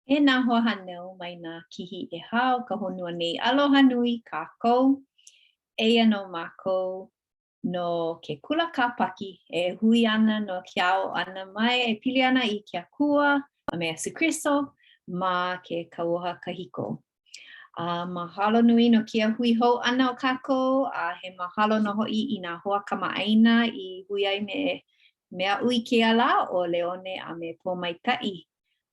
E nā hoahānau mai nā kihi ʻehā o ka honua nei, aloha nui kākou. Eia nō mākou no ke kula Kāpaki e hui ana no ke aʻo ʻana mai e pili ana i ke Akua a me Iesū Kristo ma ke Kauoha Kahiko. A mahalo nui no kēia hui hou ʻana o kākou, a he mahalo nō hoʻi i nā hoa kamaʻāina i hui ai me me aʻu i kēia lā, ʻo Leone a me Pōmaikaʻi.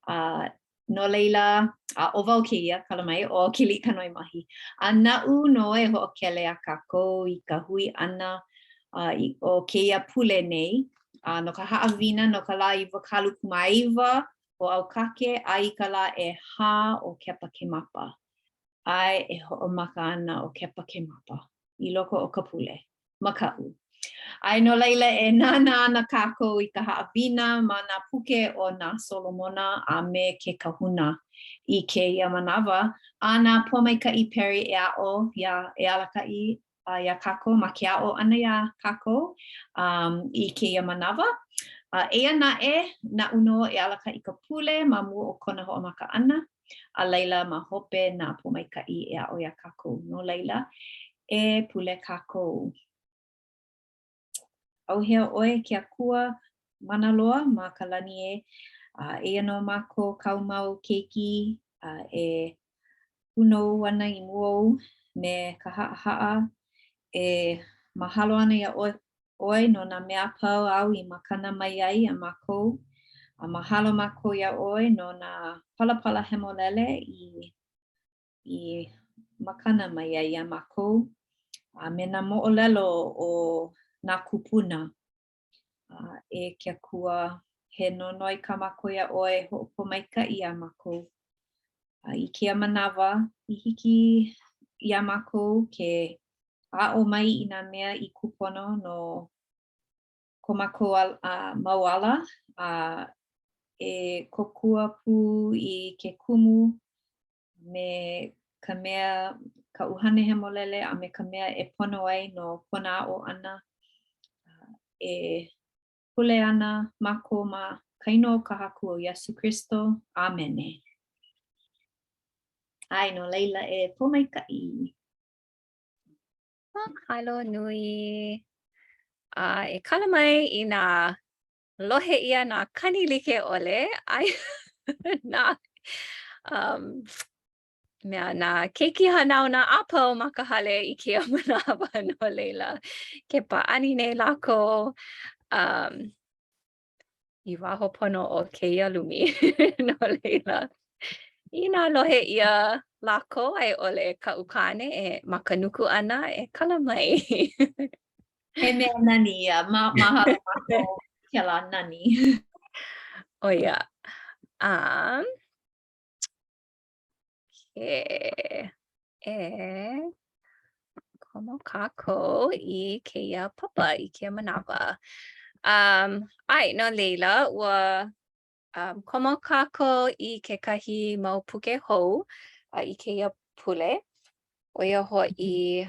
A no laila, a ʻo wau kēia, kala mai, ʻo Keliʻikanoe Mahi. A naʻu nō e hoʻokele iā kākou i ka hui ʻana uh, i, o kēia pule nei, a no ka haʻawina no ka lā 29 o ʻAukake a i ka lā ʻehā o Kepakemapa. ʻAe, e hoʻomaka ana ʻo Kepakemapa i loko o ka pule. Makaʻu. A no laila e nānā ana kākou i ka haʻawina ma nā puke o nā Solomona a me ke Kahuna i kēia manawa, a na Pōmaikaʻi Perry e aʻo iā, e alakaʻi iā kākou ma ke aʻo ʻana iā kākou um, i kēia manawa. Uh, eia naʻe, naʻu nō e alakaʻi ka pule ma mua o kona hoʻomaka ʻana, a laila ma hope na Pōmaikaʻi e aʻo iā kākou. No laila, e pule kākou. ʻAuhea ʻoe ke Akua mana loa ma ka lani ē, a eia nō mākou kāu mau keiki a e kūnou ana i mua ou me ka haʻahaʻa e mahalo ana iā ʻoe ʻoe no nā mea a pau āu i makana mai ai iā mākou, a mahalo mākou iā ʻoe no nā palapala hemolele i, i makana mai ai iā mākou, a me nā moʻolelo o nā kūpuna. A e ke Akua, he nonoi kā mākou iā ʻoe e hoʻopōmaikaʻi iā mākou. A i kēia manawa, i hiki iā mākou ke aʻo mai i nā mea i kūpono no ko mākou mau ala, a e kōkua pū i ke kumu me ka mea, ka ʻUhane Hemolele a me ka mea e pono ai no kona aʻo ʻana. E pule ana mākou ma ka inoa o ka Haku ʻo Iesū Kristo. ʻĀmene. ʻAe, no laila e pōmaikaʻi. Mahalo nui. A e kala mai inā lohe ʻia nā kani like ʻole, aia nā um, mea, nā keiki hānau nā a pau ma ka hale i kēia manawa, no laila, ke pāʻani nei lākou. Um, i waho pono o kēia lumi. No laila, inā lohe ʻia lākou a i ʻole kaʻu kāne e ma ka nuku ʻana, e kala mai. He mea nani ia. Ma, mahalo mākou kēlā nani. ʻO ia. Um, okay. E komo kākou i kēia papa i kēia manawa. Um, ʻae, no laila, ua um, komo kākou i kekahi mau puke hou uh, i kēia pule. ʻO ia hoʻi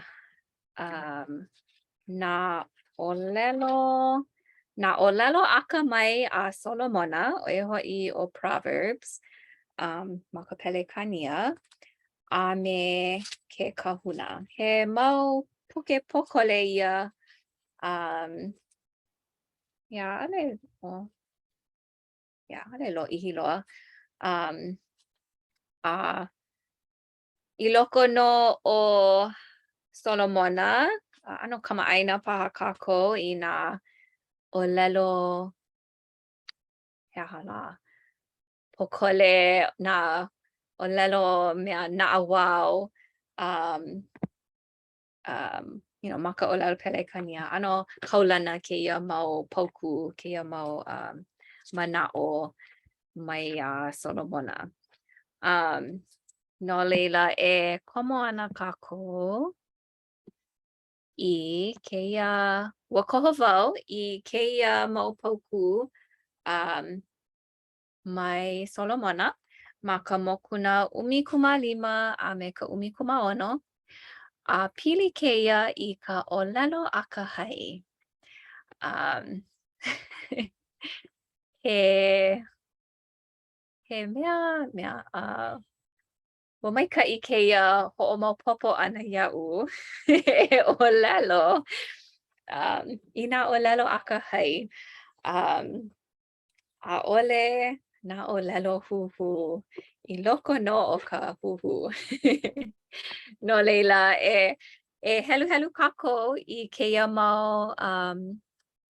um, nā ʻōlelo, nā ʻōlelo akamai a Solomona, ʻo ia hoʻi ʻo Proverbs um, ma ka Pelekānia, a me ke Kahuna. He mau puke pōkole ia. Um, yeah, ʻaʻole, oh, yeah, ʻaʻole lōʻihi loa. Um, a I loko nō o Solomona, ʻano kamaʻāina paha kākou i nā ʻōlelo, he aha lā, pōkole, nā ʻōlelo mea naʻauao, um, um, you know, ma ka ʻōlelo Pelekānia. ʻAno kaulana kēia mau paukū, kēia mau um, manaʻo maiā Solomona. Um, no laila, e komo ana kākou i kēia, ua koho wau i kēia mau paukū um, mai Solomona ma ka mokuna 15 a me ka 16, a pili kēia i ka ʻōlelo akahai. Um, he, He mea, mea, uh, ua maikaʻi kēia hoʻomaopopo ʻana iaʻu e ʻōlelo um, i nā ʻōlelo akahai. Um, ʻaʻole nā ʻōlelo huhū i loko nō o ka huhū. No laila, e, e heluhelu kākou i kēia mau um,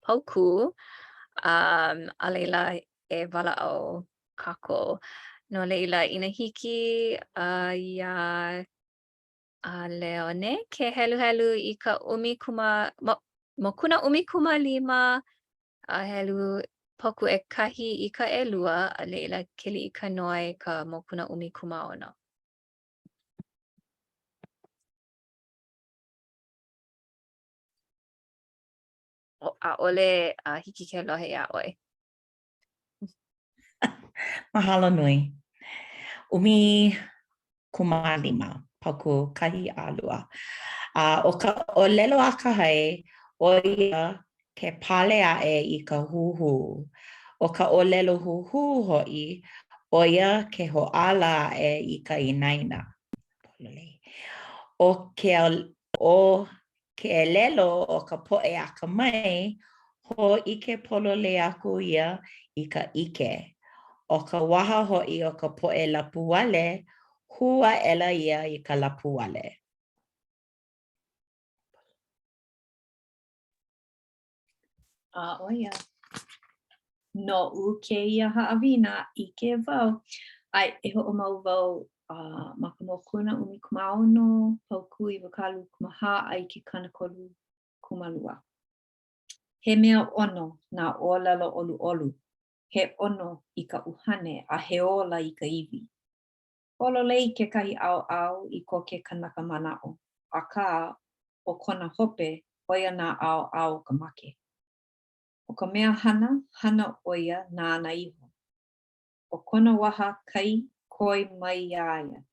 paukū, um, a laila e walaʻau kākou. No laila, inā hiki uh, iā uh, Leone ke heluhelu i ka ʻumikūmā, mo, mokuna 15, a helu paukū ʻekahi i ka ʻelua, a laila Keliʻikanoe ka mokuna 16. ʻAʻole uh, hiki ke lohe iā ʻoe. Mahalo nui. 15, paukū kahi a lua. A ʻo ka ʻōlelo akahai, ʻo ia ke pale aʻe i ka huhū. ʻO ka ʻōlelo huhū hoʻi, ʻo ia ke hoʻāla aʻe i ka inaina. ʻO ke ʻo ke elelo o ka poʻe akamai, hōʻike pololei aku ia i ka ʻike. ʻO ka waha hoʻi o ka poʻe lapuwale, hū aʻela ia i ka lapuwale. A ʻo ia, noʻu kēia haʻawina, ʻike wau, a e hoʻomau wau uh, ma ka mokuna 16, paukū 24 a i ke 32. He mea ʻono nā ʻōlelo ʻoluʻolu, he ʻono i ka ʻuhane a he ola i ka iwi. Pololei kekahi ʻaoʻao i ko ke kanaka manaʻo, akā, ʻo kona hope, ʻo ia nā ʻaoʻao o ka make. ʻO ka mea hana, hana ʻo ia nāna iho. ʻO kona waha kai koi mai iā ia.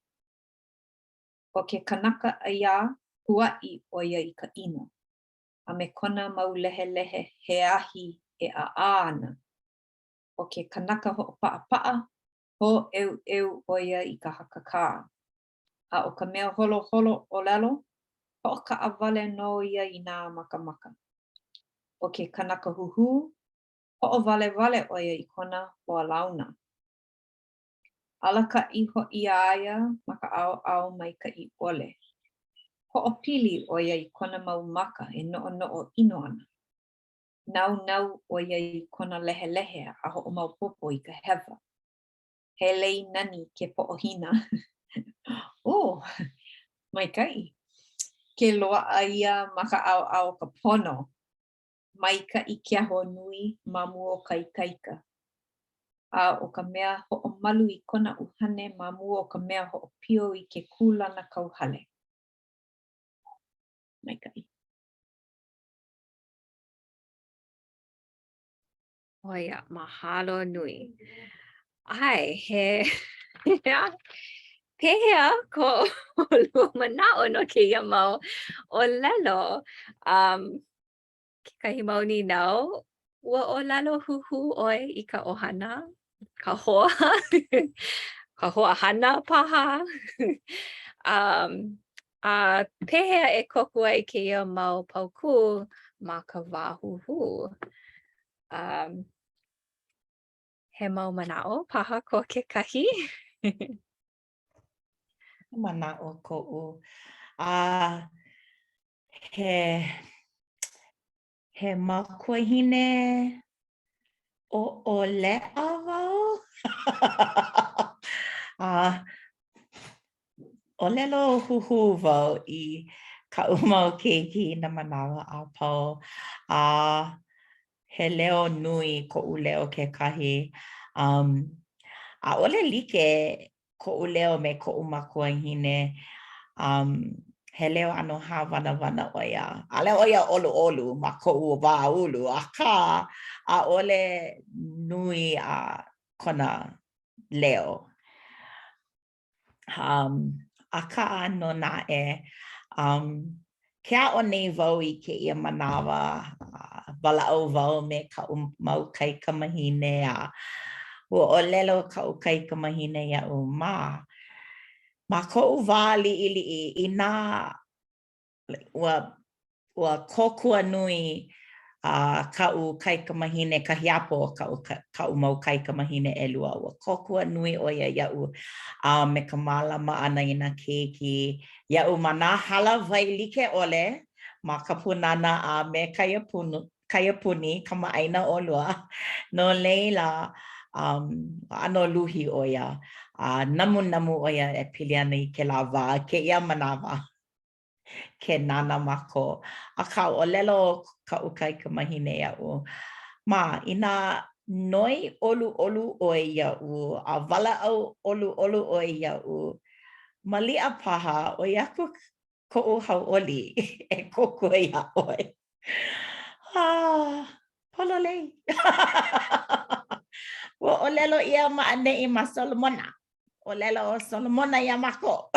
ʻO ke kanaka ʻaiā, huaʻi ʻo ia i ka ʻino, a me kona mau lehelehe he ahi e ʻaʻā ana. ʻO ke kanaka hoʻopaʻapaʻa, hōʻeuʻeu ʻo ia i ka hakakā. A ʻo ka mea holoholo ʻōlelo, hoʻokaʻawale nō ia i nā makamaka. ʻO ke kanaka huhū, hoʻowalewale ʻo ia i kona hoalauna. Alakaʻi hoʻi iā ia ma ka ʻaoʻao maikaʻi ʻole. Hoʻopili ʻo ia i kona mau maka e noʻonoʻo ʻino ana. Naunau ʻo ia i kona lehelehe a hoʻomaopopo i ka hewa. He lei nani ke poʻohina. Oh, maikaʻi. Ke loaʻa ia ma ka ʻaoʻao o ka pono. Maikaʻi ke ahonui ma mua o ka ikaika. A ʻo ka mea hoʻomalu i kona ʻuhane ma mua o ka mea hoʻopio i ke kūlanakauhale. Maikaʻi. ʻO ia, mahalo nui. ʻAe, he pehea ko ʻolua manaʻo no kēia mau ʻōlelo? Um, kekahi mau nīnau, ua ʻōlelo huhū ʻoe i ka ʻohana, ka hoa, ka hoa hana paha? Um, a pehea e kōkua ai kēia mau paukū ma ka wā huhū? Um, he mau manaʻo paha ko kekahi? He manaʻo koʻu. A he, he makuahine ʻoʻoleʻa wau. A ʻōlelo huhū wau i kaʻu mau keiki i nā manawa a pau. A he leo nui koʻu leo kekahi. Um, ʻaʻole like koʻu leo me koʻu makuahine. Um, he leo ʻano hāwanawana ʻo ia. ʻAʻole ʻo ia ʻoluʻolu ma koʻu wā ulu, akā, ʻaʻole nui a kona leo. Um, akā nō naʻe, um, ke aʻo nei wau i kēia manawa, uh, walaʻau wau me kaʻu mau kaikamahine a. Ua ʻōlelo kaʻu kaikamahine iaʻu, Ma, ma koʻu wā liʻiliʻi, inā ua ua kōkua nui a kaʻu kaikamahine, ka hiapo o kaʻu kaʻu mau kaikamahine ʻelua, ua kōkua nui ʻo ia iaʻu a me ka mālama ʻana i nā keiki iaʻu ma nā hālāwai like ʻole ma ka pūnana a me kaiapunu, kaiapuni, kamaʻāina ʻolua. No laila, um, ʻano luhi ʻo ia, a namunamu ʻo ia e pili ana i kēlā wā, kēia manawa. ke nānā mākou. Akā, ʻōlelo kaʻu kaikamahine iaʻu, Ma, inā noi ʻoluʻolu ʻoe iaʻu a walaʻau ʻoluʻolu ʻoe iaʻu, maliʻa paha ʻoi aku koʻu hauʻoli e kōkua iā ʻoe. Ah, pololei. Ua ʻōlelo ʻia ma ʻaneʻi ma Solomona. ʻōlelo ʻo Solomona iā mākou.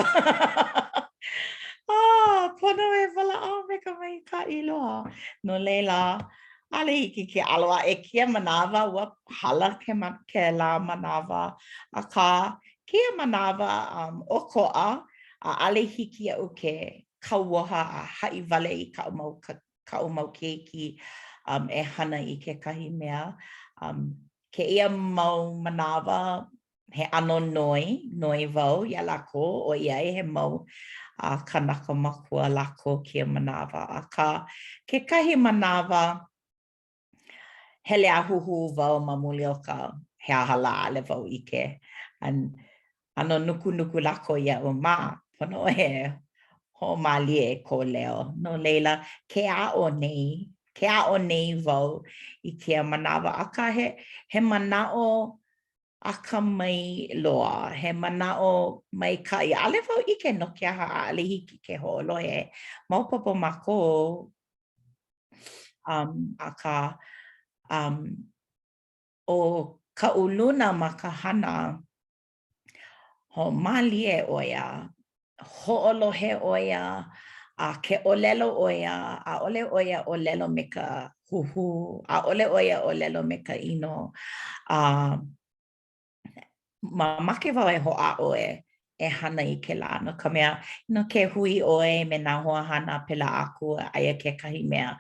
Ah, pono e walaʻau me ka maikaʻi loa. No laila, ʻaʻole hiki ke ʻalo aʻe kēia manawa, ua hala kēlā manawa. Akā, kēia manawa um, ʻokoʻa, ʻaʻole hiki iaʻu ke kauoha a haʻi wale i kaʻu mau, kaʻu mau keiki um, e hana i kekahi mea. Um, kēia mau manawa, he ʻano noi, noi wau iā lākou ʻoiai he mau uh, kanaka makua lākou kēia manawa. Akā, kekahi manawa, hele a huhū wau ma muli o ka he aha lā ʻaʻole wau ʻike. And ʻano nukunuku lākou iaʻu, ma, pono e hoʻomālie kou leo. No laila, ke aʻo nei, ke aʻo nei wau i kēia manawa. Akā, he, he manaʻo akamai loa, he manaʻo maikaʻi. ʻAʻole wau ʻike no ke aha ʻaʻole hiki ke hoʻolohe. Maopopo mākou, um, akā, um, ʻo kaʻu luna ma ka hana, hoʻomālie ʻo ia, hoʻolohe ʻo ia, a ke ʻōlelo ʻo ia, ʻaʻole ʻo ia ʻōlelo me ka huhū, ʻaʻole ʻo ia ʻōlelo me ka ʻino. A mamake wau e hoʻāʻo e e hana i kēlā, no ka mea, you know, ke hui ʻoe me nā hoa hana pēlā aku, aia kekahi mea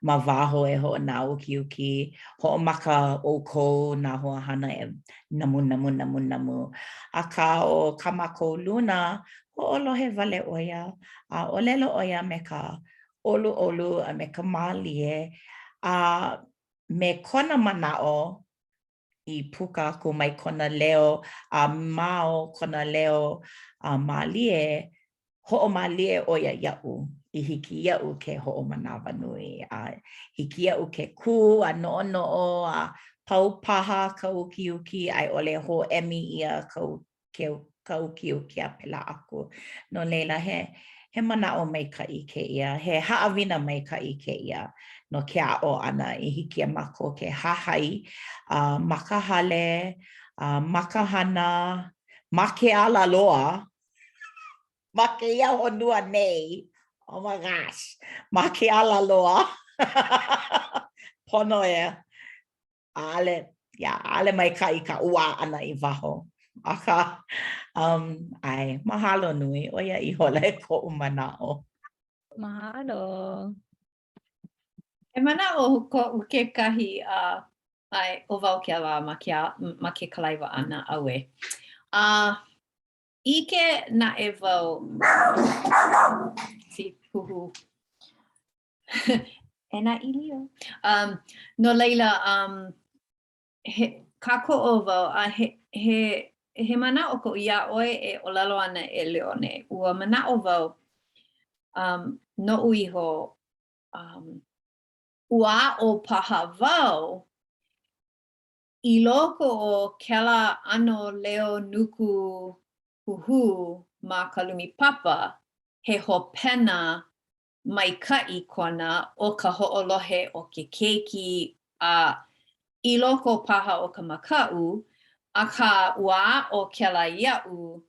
ma waho e hoʻonāukiuki, hoʻomaka ʻoukou nā hoa hana e namu, namu, namu, namu. Akā, ʻo kā mākou luna, hoʻolohe wale ʻo ia, a ʻōlelo ʻo ia me ka ʻoluʻolu a me ka mālie, a me kona manaʻo i puka aku mai kona leo a ma o kona leo a mālie, hoʻomālie ʻo ia iaʻu i hiki iaʻu ke hoʻomanawanui a hiki iaʻu ke kū a noʻonoʻo a pau paha ka ukiuki a i ʻole hōʻemi ʻia ka ka ukiuki a pēlā aku. No laila, he he manaʻo maikaʻi kēia, he haʻawina maikaʻi kēia no ke aʻo ʻana i hiki iā mākou ke hahai uh, ma ka hale, uh, ma ka hana, ma ke ala loa, ma kēia honua nei, oh my gosh, ma ke ala loa, pono e, ʻaʻole, yeah, ʻaʻole maikaʻi ka ʻuā ʻana i waho. Akā, um, ʻae, mahalo nui, ʻo ia ihola koʻu manaʻo. Mahalo. He manaʻo koʻu kekahi a uh, ʻae, ʻo wau kēlā ma ke, ma ke kalaiwa ʻana, auē. A uh, ʻike naʻe wau, see, huhū. E nā ʻīlio. Um, no laila, um, he kākoʻo wau a he, he, he manaʻo koʻu iā ʻoe e ʻōlelo ana e Leone, ua manaʻo wau um, noʻu iho, um, ua aʻo paha wau i loko o kēlā ʻano leo nuku huhū ma ka lumi papa, he hopena maikaʻi kona o ka hoʻolohe o ke keiki a i loko paha o ka makaʻu, akā ua aʻo kēlā iaʻu,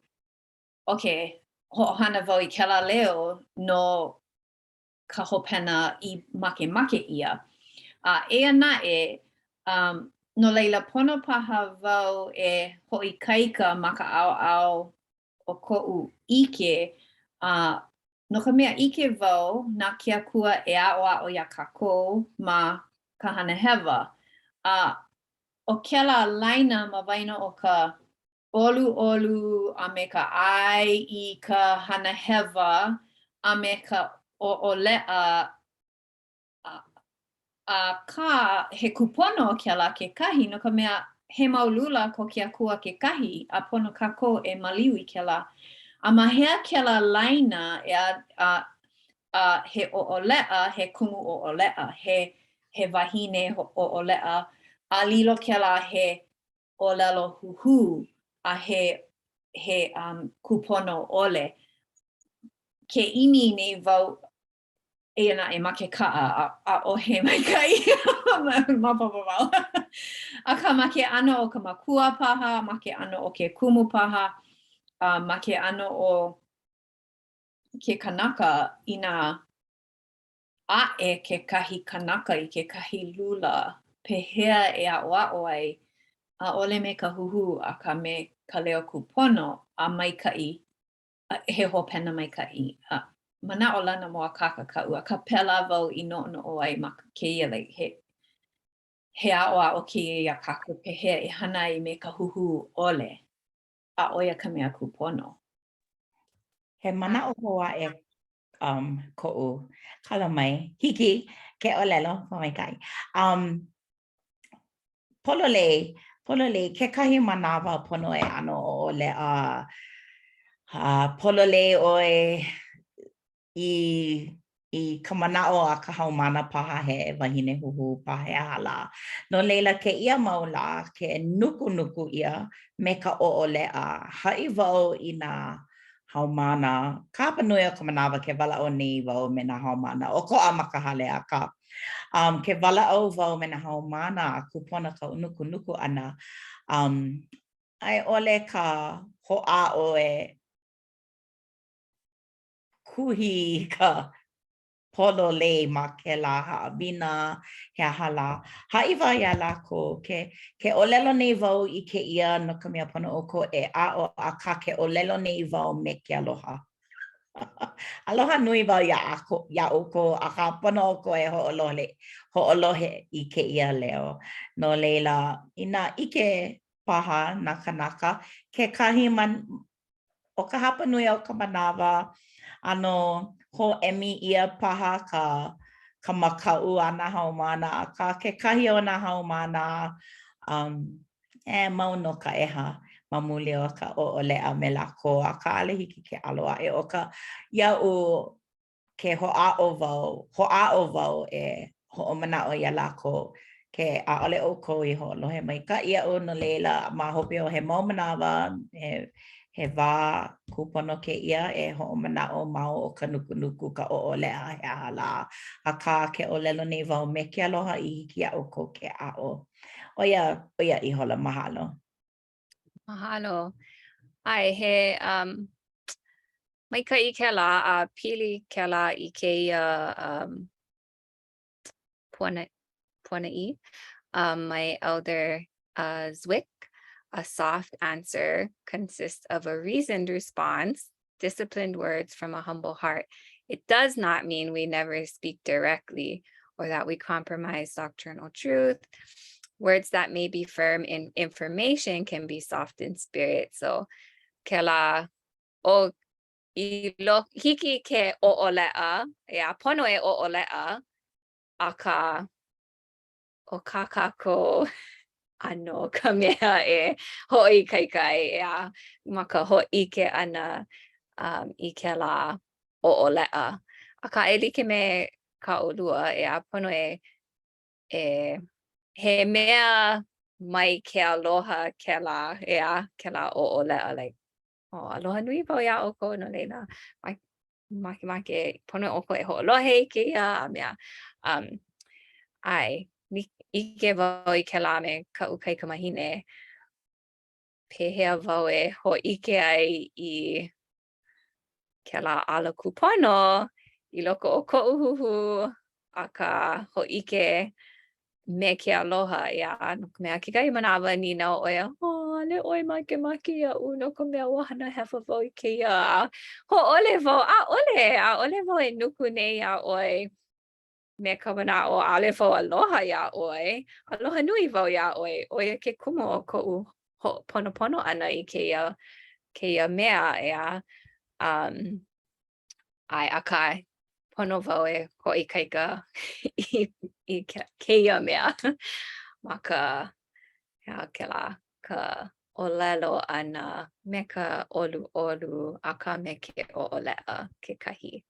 okay, hoʻohana wau i kēlā leo no ka hopena i makemake ʻia. A eia naʻe, um. No laila, pono paha wau e hoʻoikaika ma ka ʻaoʻao o koʻu ʻike, a no ka mea, ʻike wau na ke Akua e aʻoaʻo iā kākou ma ka hana hewa. A ʻo kēlā laina ma waena o ka ʻoluʻolu a me ka ʻae i ka hana hewa a me ka ʻoʻoleʻa, Akā, he kūpono kēlā kekahi, no ka mea, he mau lula ko ke Akua kekahi, a pono kākou e maliu i kēlā. A ma hea kēlā laina e a, a, a he ʻoʻoleʻa, he kumu ʻoʻoleʻa, he, he wahine ʻoʻoleʻa, a lilo kēlā he ʻōlelo huhū, a he, he, um, kūpono ʻole. Ke ʻimi nei wau Eia naʻe, ma ke kaʻa, ʻaʻohe maikaʻi maopopo wau. Akā, ma ke ʻano o ka makua paha, ma ke ʻano o ke kumu paha, a ma ke ʻano o ke kanaka, inā ʻaʻe kekahi kanaka i kekahi lula, pehea e aʻoaʻo ai, ʻaʻole me ka huhū, akā me ka leo kūpono a maikaʻi he hopena maikaʻi. A manaʻolana mōakāka kaʻu, akā pēlā wau i noʻonoʻo ai ma kēia like, he, he aʻoaʻo kēia iā kākou pehea e hana ai me ka huhū ʻole, a ʻo ia ka mea kūpono. He manaʻo hou aʻe um, koʻu. Kala mai. Hiki ke ʻōlelo, maikaʻi. Um, Pololei, pololei, kekahi manawa pono e ʻano ʻoʻoleʻa, a pololei ʻoe i i ka manaʻo a ka haumāna paha he wahine huhū paha he aha lā. No laila, kēia mau lā, ke nukunuku ʻia me ka ʻoʻoleʻa, haʻi wau i nā haumāna, ka hapa nui o ka manawa ke walaʻau nei wau me nā haumāna, ʻokoʻa ma ka hale, akā, um, ke walaʻau wau me nā haumāna a kūpono ka nukunuku ʻana, um, a i ʻole ka hoʻāʻo e kuhi i ka pololei ma kēlā haʻawina, he aha lā. Haʻi wau iā lākou, ke, ke ʻōlelo nei wau i kēia no ka mea pono ʻoukou e aʻo, akā ke ʻōlelo nei wau me ke aloha. Aloha nui wau iā, iā ʻoukou, akā pono ʻoukou e hoʻolohe, hoʻolohe i kēia leo. No laila, inā ʻike paha nā kānaka, kekahi man, ʻo ka hapa nui o ka manawa, ʻano hōʻemi ʻia paha ka ka makaʻu a nā haumāna, akā kekahi o nā haumāna, um, e mau nō ka ʻeha ma muli o ka ʻoʻoleʻa me lākou, akā ʻaʻole hiki ke ʻalo aʻe. ʻO ka iaʻu ke hoʻāʻo wau, hoʻāʻo wau e hoʻomanaʻo iā lākou, ke ʻaʻole ʻoukou i hoʻolohe maikaʻi iaʻu, no laila, ma hope o he mau manawa, he, he wā kūpono kēia e hoʻomanaʻo mau o ka nukunuku, ka ʻoʻoleʻa, he aha lā. Akā, ke ʻōlelo nei wau me ke aloha i hiki iā ʻoukou ke aʻo. ʻO ia, ʻo ia ihola, mahalo. Mahalo. ʻAe, he um, maikaʻi kēlā a pili kēlā i kēia um, puana, puanaʻī um, mai Elder uh, Zwick. A soft answer consists of a reasoned response, disciplined words from a humble heart. It does not mean we never speak directly or that we compromise doctrinal truth. Words that may be firm in information can be soft in spirit. So, kēlā ʻo i lo, hiki ke ʻoʻoleʻa, ʻeā, pono e ʻoʻoleʻa, akā, ʻo kā kākou ʻano ka mea e hoʻoikaika ai, ʻeā, ma ka hōʻike ʻana um, i kēlā ʻoʻoleʻa. Akā, e like me kā ʻolua, ʻeā, pono e, e, he mea mai ke aloha kēlā, ʻeā, kēlā ʻoʻoleʻa, like, oh, aloha nui wau iā ʻoukou, no laila, makemake pono ʻoukou e hoʻolohe i kēia a mea. Um, ʻae, ʻike wau i kēlā me kaʻu kaikamahine, pehea wau e hōʻike ai i kēlā ala kūpono i loko o koʻu huhū, akā hōʻike. Me ke aloha, ʻeā, no ka mea, kekahi manawa nīnau ʻo ia, oh, ʻaʻole ʻoe makemake iaʻu no ka mea ua hana hewa wau i kēia, a hōʻole wau, ʻaʻole, ʻaʻole wau e nuku nei iā ʻoe me ka manaʻo ʻaʻole wau aloha iā ʻoe, aloha nui wau iā ʻoe, ʻo ia ke kumu o koʻu hoʻoponopono ʻana i kēia, kēia mea, ʻeā. Um, ʻae, akā, pono wau e hoʻoikaika i, i kēia mea ma ka, he aha kēlā, ka ʻōlelo ʻana me ka ʻoluʻolu, akā me ke ʻoʻoleʻa kekahi.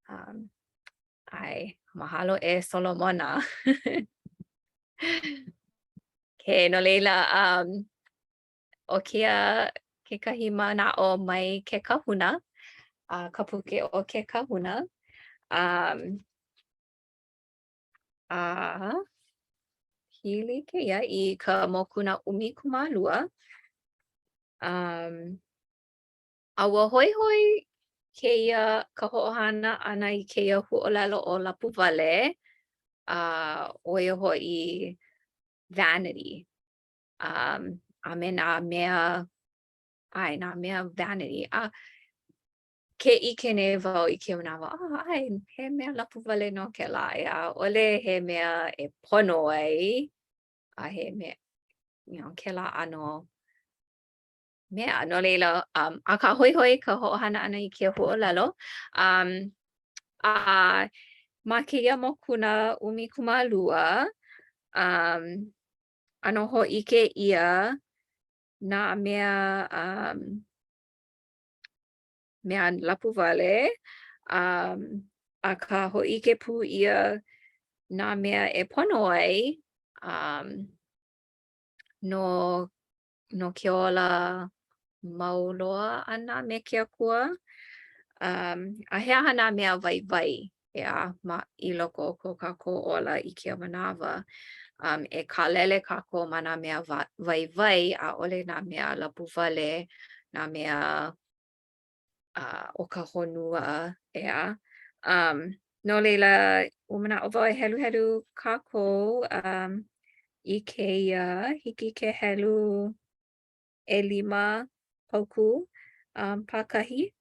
Um, ʻae, mahalo e Solomona. Okay, no laila, um, ʻO kēia kekahi manaʻo mai ke kahuna, a ka puke ʻo ke kahuna. Um, a pili kēia i ka mokuna 12. Um, a ua hoihoi kēia ka hoʻohana ʻana i kēia huaʻōlelo ʻo lapuwale, a ʻo ia hoʻi vanity. um, a me nā mea, ʻae, nā mea vanity. A ke ʻike nei wau i kēia manawa, oh, ʻae, he mea lapuwale nō kēlā, ʻeā, ʻaʻole he mea e pono ai, a he mea, you know, kēlā ʻano mea. No laila, um, akā hoihoi ka hoʻohana ʻana i kēia huaʻōlelo. Um, a ma kēia mokuna 12, um, ʻano hōʻike ʻia nā mea um, mea lapuwale, um, akā hōʻike pū ʻia nā mea e pono ai um, no, no ke ola mau loa ʻana me ke Akua. Um, a he aha nā mea waiwai, ʻeā, ma, i loko o ko kākou ola i kēia manawa? Um, e kālele kākou ma nā mea wa waiwai, ʻaʻole nā mea lapuwale, nā mea uh, o ka honua, ʻeā. Um, no laila, ua manaʻo wau e heluhelu kākou um, i kēia, hiki ke helu ʻelima paukū um, pākahi.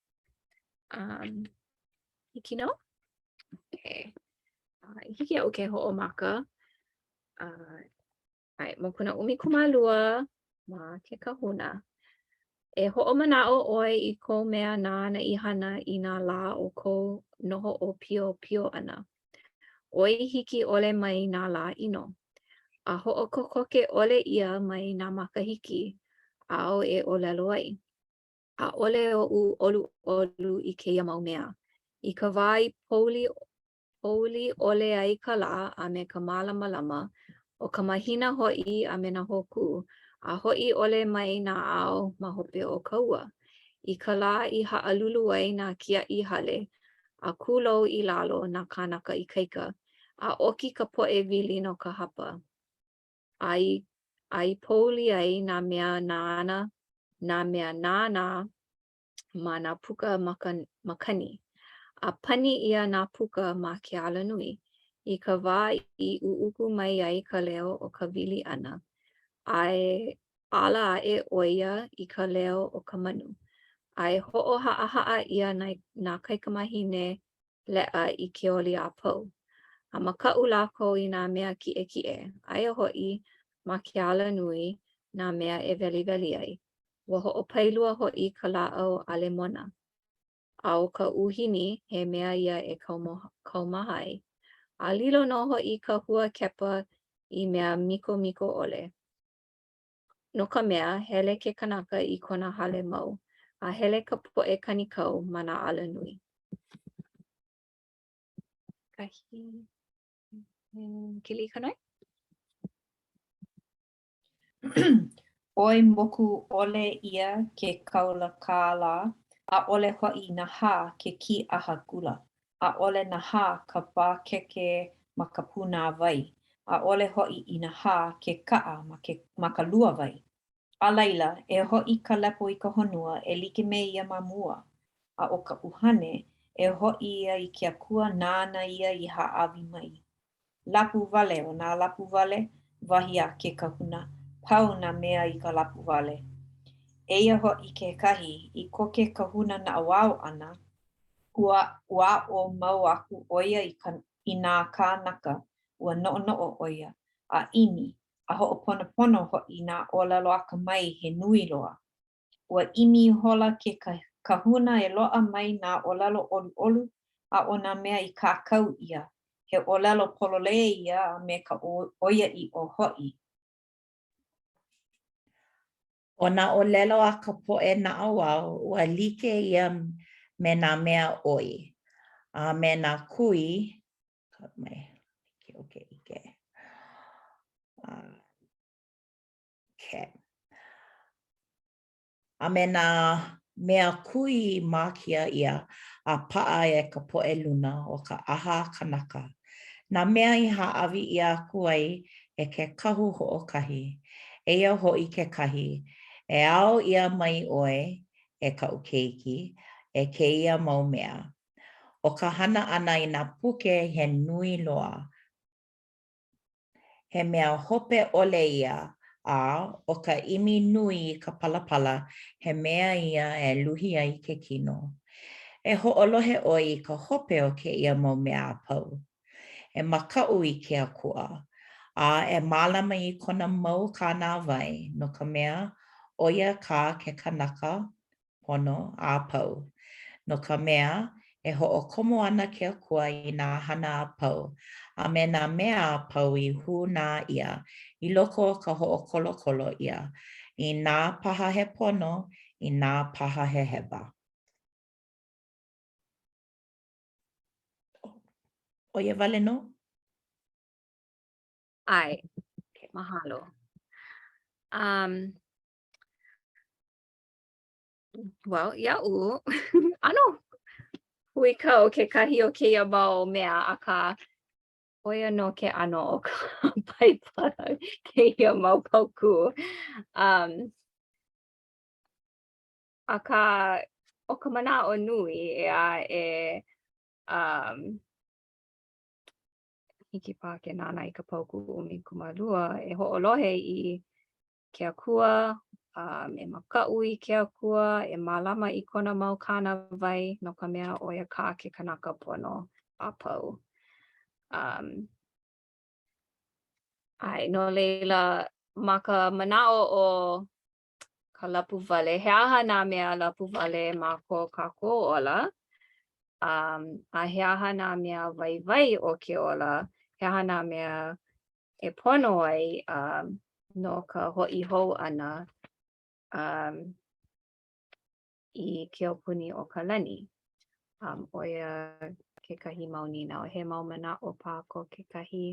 Um, hiki nō? Okay. Uh, hiki iaʻu ke hoʻomaka. Uh, ʻae, mokuna 12 ma ke kahuna. E hoʻomanaʻo ʻoe i kou mea nāna i hana i nā lā o kou noho ʻōpiopio ʻana. ʻOi hiki ʻole mai nā lā ʻino, a hoʻokokoke ʻole ʻia mai nā makahiki āu e ʻōlelo ai, ʻAʻole oʻu ʻoluʻolu i kēia mau mea. I ka wā i pouli, pouli ʻole ai ka lā a me ka mālamalama, ʻo ka mahina hoʻi a me nā hōkū, a hoʻi ʻole mai nā ao ma hope o ka ua. I ka lā i haʻalulu ai nā kiaʻi hale, a kūlou i lalo nā kānaka ikaika, a ʻoki ka poʻe wili no ka hapa, a i, a i pouli ai nā mea nāna, nā mea nānā ma nā puka maka, makani, a pani ʻia nā puka ma ke alanui, i ka wā i ʻuʻuku mai ai ka leo o ka wili ʻana, a e ala aʻe ʻo ia i ka leo o ka manu, a e hoʻohaʻahaʻa ʻia nā, nā kaikamāhine leʻa i ke oli a pau. A makaʻu lākou i nā mea kiʻekiʻe, aia hoʻi ma ke alanui nā mea e weliweli ai. Ua hoʻopailua hoʻi ka lāʻau ʻalemona, a ʻo ka ʻūhini, he mea ia e kaumaha ai. A lilo nō hoʻi ka hua kepa i mea mikomiko ʻole. No ka mea, hele ke kanaka i kona hale mau, a hele ka poʻe kanikau ma nā alanui. Kahi Keliʻikanoe? ʻOi moku ʻole ʻia ke kaula kālā, ʻaʻole hoʻi nahā ke kīʻaha gula. ʻAʻole nahā ka pākeke ma ka pūnāwai, ʻaʻole hoʻi i nahā ke kaʻa ma ke ma ka luawai. A laila, e hoʻi ka lepo i ka honua e like me ia ma mua, a ʻo ka ʻuhane, e hoʻi ia i ke Akua nāna ia i hāʻawi mai. Lapuwale, ʻo nā lapuwale, wahi a ke kahuna, pau nā mea i ka lapuwale. Eia hoʻi kekahi, i ko ke kahuna naʻauao ʻana, ua ua aʻo mau aku ʻo ia i ka i nā kānaka, ua noʻonoʻo ʻo ia, a ʻimi, a hoʻoponopono hoʻi nā ʻōlelo akamai he nui loa. Ua ʻimi ihola ke kahuna e loaʻa mai nā ʻōlelo ʻoluʻolu a ʻo nā mea i kākau ʻia, he ʻōlelo pololei ia a me ka ʻoiaʻiʻo hoʻi. ʻO nā ʻōlelo a ka poʻe naʻauao, ua like ia me nā mea ʻoi, a me nā kui, A me nā mea kui i mākia ʻia a paʻa e ka poʻe luna o ka ʻaha kanaka, nā mea i hāʻawi ʻia aku ai e ke kahu hoʻokahi. Eia hoʻi kekahi, e ao ʻia mai ʻoe, e kaʻu keiki, e kēia mau mea. ʻO ka hana ʻana i nā puke he nui loa, He mea hope ʻole ia, a ʻo ka ʻimi nui i ka palapala, he mea ia e luhi ai ke kino. E hoʻolohe ʻoe i ka hope o kēia mau mea a pau. E makaʻu i ke Akua, a e mālama i kona mau kānāwai, no ka mea, ʻo ia kā ke kanaka pono a pau, no ka mea, e hoʻokomo ana ke Akua i nā hana a pau, a me nā mea a pau i hūnā ʻia i loko o ka hoʻokolokolo ʻia, inā paha he pono, inā paha he hewa. ʻO ia wale nō. ʻAe. Mahalo. Um, Well, iaʻu, ʻano huikau kekahi o kēia mau mea, akā, ʻo ia nō ke ʻano o ka Paipala kēia mau paukū. Um, akā, ʻo ka manaʻo nui, ʻeā, e um, hiki paha ke nānā i ka paukū 12, e hoʻolohe i ke Akua, um, e makaʻu i ke Akua, e mālama i kona mau kānāwai, no ka mea, ʻo ia kā ke kanaka pono a pau. Um, ʻae, no laila, ma ka manaʻo o ka lapuwale, he aha nā mea lapuwale ma ko kākou ola? Um, a he aha nā mea waiwai o ke ola? He aha nā mea e pono ai um, no ka hoʻi hou ʻana um, i ke aupuni o ka lani. Um, ʻo ia kekahi mau nīnau. He mau manaʻo paha ko kekahi?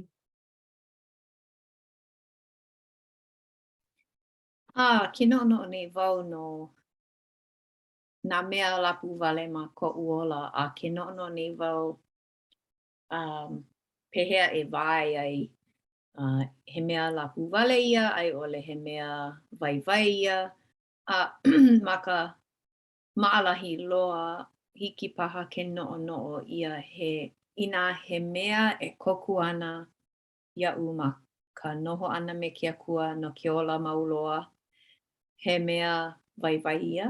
A, ke noʻonoʻo nei wau no nā mea lapuwale ma koʻu ola, a ke noʻonoʻo nei wau um, pehea e wae ai uh, he mea lapuwale ia, a i ʻole he mea waiwai ia. A ma ka maʻalahi loa, hiki paha ke noʻonoʻo ʻia he inā he mea e kōkua ana iaʻu ma ka noho ʻana me ke Akua no ke ola mau loa, he mea waiwai ia.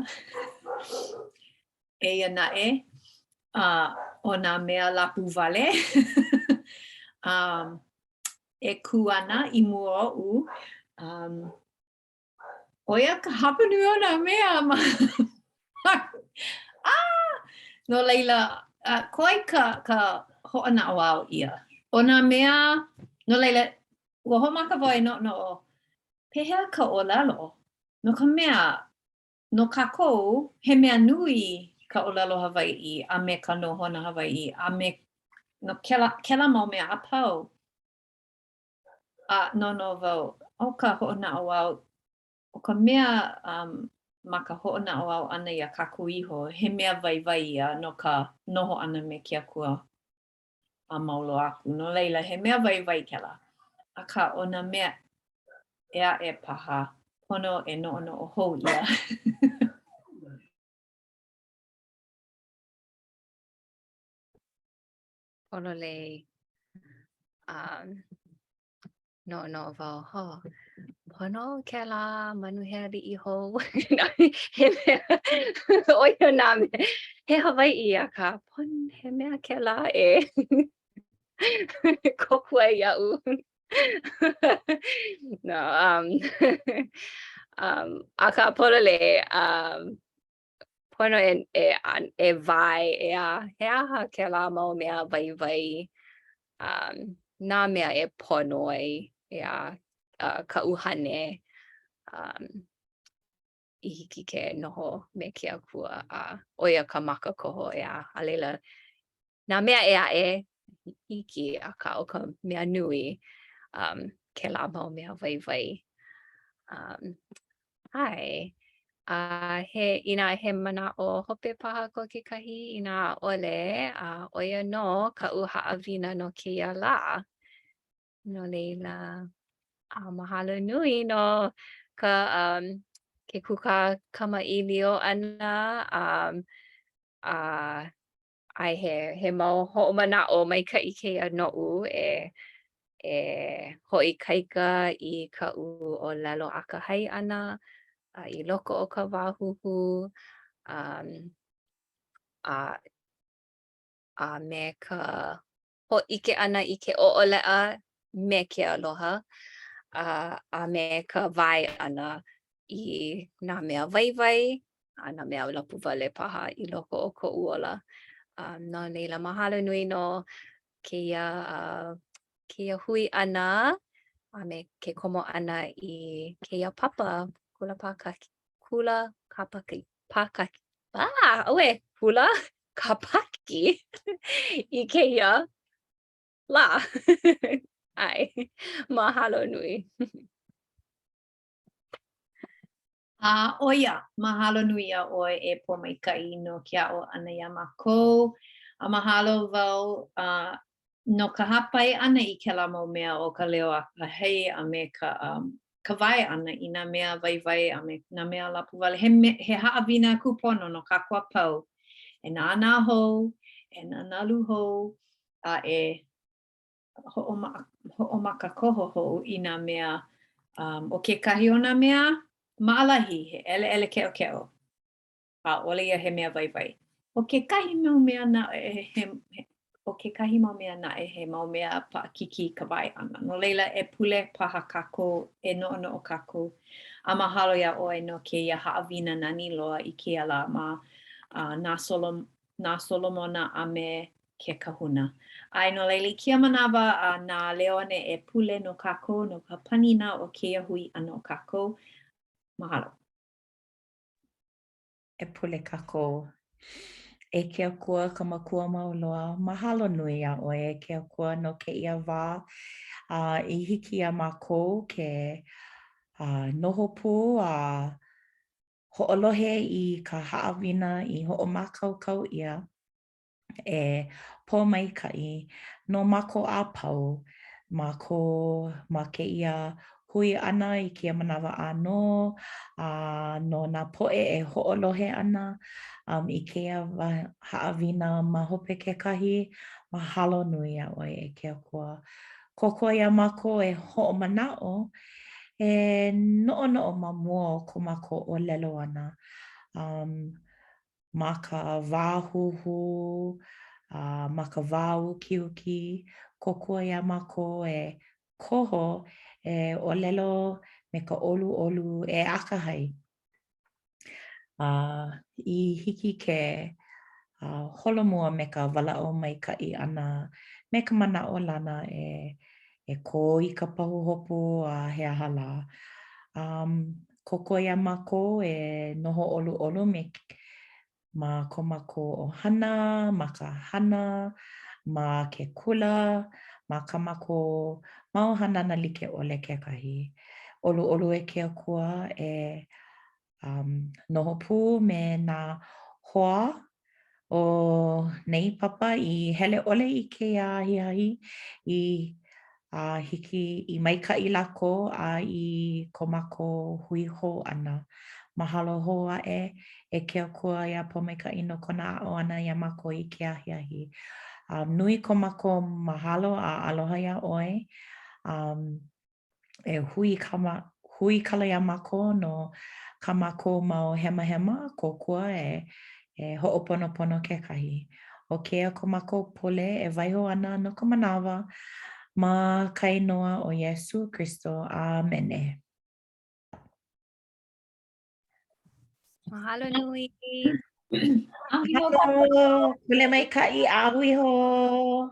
Eia naʻe, uh, ʻo nā mea lapuwale um, e kū ana i mua oʻu, um, ʻo ia ka hapanui o nā mea ma ah! No laila, uh, koe ka, ka hoʻonaʻauao ʻia. ʻO nā mea, no laila, ua hoʻomaka wau e noʻonoʻo, pehea ka ʻōlelo? No ka mea, no kākou, he mea nui ka ʻōlelo Hawaiʻi a me ka nohona Hawaiʻi a me no kēlā, kēlā mau mea a pau. A noʻonoʻo wau, ʻo ka hoʻonaʻauao, ʻo ka mea um, ma ka hoʻonaʻauao ʻana iā kākou iho, he mea waiwai ia no ka noho ʻana me ke Akua a mau loa aku. No laila, he mea waiwai kēlā. Akā, ʻo nā mea ʻē aʻe paha, pono e noʻonoʻo hou ʻia. Pololei. Um, noʻonoʻo wau, oh, pono kēlā manu he aliʻi hou. he mea, ʻo ia nā mea, he Hawaiʻi akā, pono, he mea kēlā e kōkua iaʻu. no, um, um, akā pololei, um, pono e, e, e wae, ʻeā, he aha kēlā mau mea waiwai, um, nā mea e pono ai, ʻeā, uh, ka ʻuhane, um, i hiki ke noho me ke Akua, a ʻo ia ka makakoho, ʻeā, a laila, nā mea ʻē aʻe, hiki, akā ʻo ka mea nui, um, kēlā mau mea waiwai. Um, ʻae. A he, inā he manaʻo hope paha ko kekahi, inā ʻaʻole, a ʻo ia nō kaʻu haʻawina no kēia lā. No laila, a mahalo nui no ka, um, ke kūkā kamaʻilio ʻana, um, a ʻae he he mau hoʻomanaʻo maikaʻi kēia noʻu e e hoʻoikaika i kaʻu ʻōlelo akahai ʻana a i loko o ka wā huhū um, a a me ka hōʻike ʻana i ke ʻoʻoleʻa me ke aloha a a me ka wae ʻana i nā mea waiwai a nā mea lapuwale paha i loko o koʻu ola. Um, no laila, mahalo nui no kēia, uh, kēia hui ʻana a me ke komo ʻana i kēia papa kula pākaki, kula kāpaki, pākaki, ah, auē, kula kāpaki i kēia lā. ʻAe, mahalo nui. A ʻo ia, mahalo nui iā ʻoe e Pōmaikaʻi no ke aʻo ʻana iā mākou. A mahalo wau uh, no ka hāpai ʻana i kēlā mau mea o ka leo akahai a me ka, um, ka wae ʻana i nā mea waiwai a me nā mea lapuwale. He, me, he haʻawina kūpono no kākou a pau. E nānā hou, e nanalu hou, a e hoʻomakakoho hou i nā mea, um, ʻo kekahi o nā mea maʻalahi, he ʻeleʻele keʻokeʻo, ʻaʻole ia he mea waiwai. ʻO kekahi mau mea naʻe, he, he, ʻo kekahi mau mea naʻe, he mau mea paʻakikī ka wae ʻana. No laila, e pule paha kākou, e noʻonoʻo kākou. A mahalo iā ʻoe no kēia haʻawina nani loa i kēia lā ma uh, nā, Solom nā Solomona a me ke kahuna. ʻAe, no laila, i kēia manawa, a na Leone e pule no kākou no ka panina o kēia hui ʻana o kākou. Mahalo. E pule kākou. E ke Akua, ka Makua mau loa, mahalo nui iā ʻoe e ke Akua no kēia wā a i hiki iā mākou ke a noho pū a hoʻolohe i ka haʻawina i hoʻomākaukau ʻia e Pōmaikaʻi no mākou a pau ma ko ma kēia hui ʻana i kēia manawa ʻānō, a no nā poʻe e hoʻolohe ana um, i kēia haʻawina ma hope kekahi, mahalo nui iā ʻoe e ke Akua. Kōkua iā mākou e hoʻomanaʻo, e noʻonoʻo ma mua o ko mākou ʻōlelo ʻana. Um, ma ka wā huhū, a ma ka wā ukiuki, kōkua iā mākou e koho, e ʻōlelo me ka ʻoluʻolu, e akahai. A i hiki ke holomua me ka walaʻau maikaʻi ʻana me ka manaʻolana e e kō i ka pahuhopu a he aha lā. Um, Kōkua iā mākou e noho ʻoluʻolu me ma ko mākou ʻohana, ma ka hana, ma ke kula, ma kā mākou mau hanana like ʻole kekahi. ʻOluʻolu e ke Akua e um, noho pū me nā hoa o nei papa i hele ʻole i kēia ahiahi i a hiki i maikaʻi lākou a i ko mākou hui hou ʻana. Mahalo hou aʻe e ke Akua iā Pōmaikaʻi no kona aʻo ʻana iā mākou i ke ahiahi. Um, nui ko mākou mahalo a aloha iā ʻoe. Um, e hui kama, huikala iā mākou no kā mākou mau hemahema, kōkua e, e hoʻoponopono kekahi. ʻO kēia ko mākou pule e waiho ana no ka manawa ma ka inoa o Iesū Kristo. ʻĀmene. Mahalo nui. Mahalo. Pule maikaʻi a hui hou.